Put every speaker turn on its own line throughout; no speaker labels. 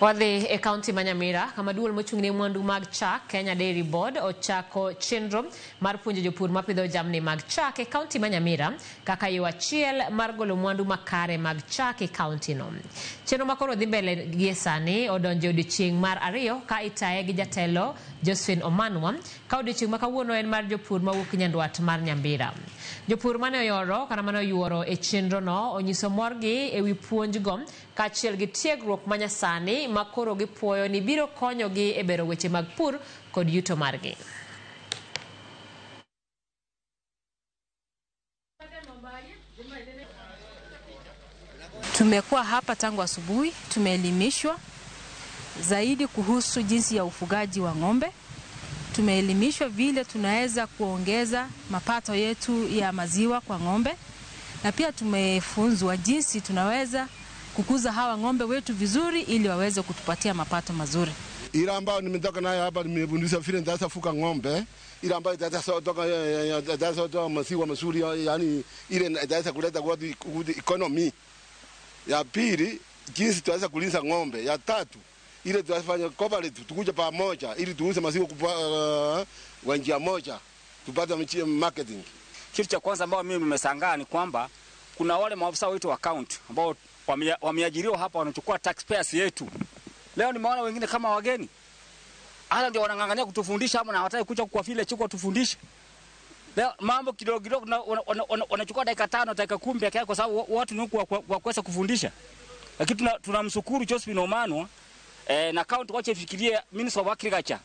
Wadhi e kaunti ma Nyamira kama duol mochung' ne mwandu mag chak Kenya Dairy Board ochako chenro mar puonjo jopur mapidho jamni mag chak e kaunti ma Nyamira kaka yo achiel mar golo mwandu makare mag chak e kaunti no. Chenro ma koro dhi mbele gie sani odonjo e odiochieng' mar ariyo ka itaye gi jatelo Josephine Omanwa ka odiochieng' ma kawuono en mar jopur mawuok nyandwat mar Nyambira. Jopur mane oyoro kata mane oyuoro e chenro no onyiso morgi ewi puonjgo kaachiel gi tiegruok manyasani ma koro gipuoyo ni biro konyogi e bero weche mag pur kod yuto margi.
Tumekuwa hapa tangu asubuhi, tumeelimishwa zaidi kuhusu jinsi ya ufugaji wa ng'ombe. Tumeelimishwa vile tunaweza kuongeza mapato yetu ya maziwa kwa ng'ombe, na pia tumefunzwa jinsi tunaweza kukuza hawa ng'ombe wetu vizuri ili waweze kutupatia mapato mazuri.
Ile ambayo nimetoka nayo hapa, nimefundisha vile nitaweza fuga ng'ombe, ile ambayo itaweza kutoa maziwa mazuri, yani ile itaweza kuleta good economy. Ya pili, jinsi tutaweza kulinda ng'ombe. Ya tatu, ile tutafanya cooperative, tukuja pamoja ili tuuze maziwa kwa njia moja, tupate marketing.
Kitu cha kwanza ambao mimi nimeshangaa ni kwamba kuna wale maafisa wetu wa county ambao wameajiriwa hapa wanachukua taxpayers yetu. Leo nimeona wengine kama wageni. Hata ndio wanang'ang'ania kutufundisha ama na hawataki kuja kwa vile chukua tufundishe. Leo mambo kidogo kidogo wanachukua dakika 5 dakika 10 peke yake kwa sababu watu ni kwa kuweza kufundisha. Lakini tunamshukuru Josephine Omanwa na county wache fikirie Minister of Agriculture.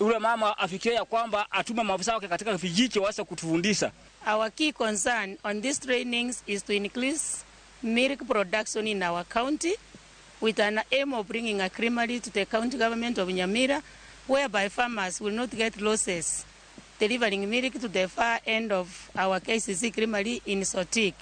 Yule mama afikirie ya kwamba atume maafisa wake katika vijiji waweze kutufundisha.
Our key concern on these trainings is to increase milk production in our county with an aim of bringing a creamery to the county government of Nyamira, whereby farmers will not get losses delivering milk to the far end of our KCC creamery in Sotik.